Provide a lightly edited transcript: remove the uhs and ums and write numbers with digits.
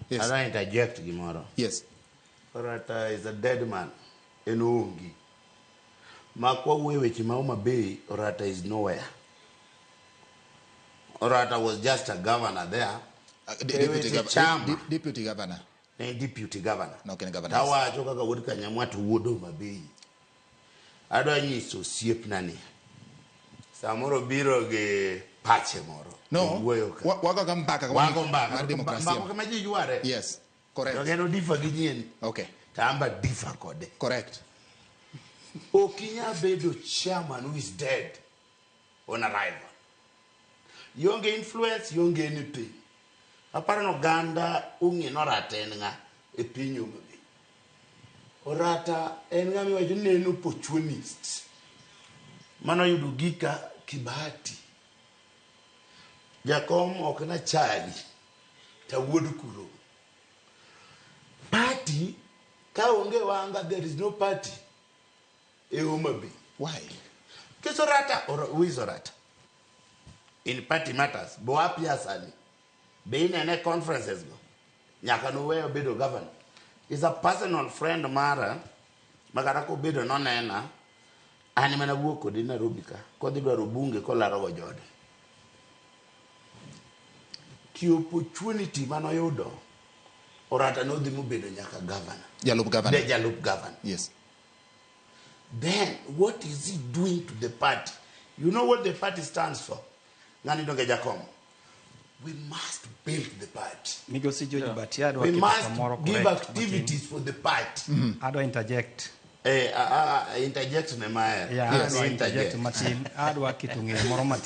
Yes. Adwa interject gimoro. Yes. Orata is a dead man. En oonge. Mak wawuoyo weche ma Homa Bay, Orata is nowhere. Orata was just a governor there. Deputy, E weche chama. Deputy governor. Ne en deputy governor. No, ok en governor. Tawacho kaka wuod Kanyamwa to wuod Homa Bay. Adwa nyiso osiepna ni samoro biro gi pache moro. No, Owuoyo ka. Wago ga mbaka Wago mbaka. mar demokrasia. Mbaka kama ji yware. Yes, correct. To en odifa gi nyien. Okay. To amba difa kode. Correct. Ok inyal bedo chairman who is dead on arrival. Ionge influence, ionge anything. Aparo ni oganda ong'e ni Orata en ng'a e piny Homa Bay. Orata en ng'ama iwacho ni en opportunist. Mano yudo gika kibahati. Jakom ok nachali to awuod kuro. Party ka onge wanga there is no party e Homa Bay. Why? Nikech Orata, or, who is Orata? In party matters, bo apia sani. Be inene conferences go. Nyaka noweyo bedo governor. Is a personal friend mara, ma kata kobedo nonena, an ema nawuok kode Nairobi ka, kodhi dwaro bunge kolaro go jode. Ki opportunity manoyudo, Orata nodhi mobedo nyaka governor. Jalup governor. The jalup governor. Yes. Then what is he doing to the party? You know what the party stands for? Ng'ani donge jakom. We must build the party. Migosi George Batia adwa We keto must kamoro give correct activities for the party. matin. Adwa interject. Eh, interject ne maer. Yeah, Yes. adwa interject matin. Adwa keto ng'eyo moro matin.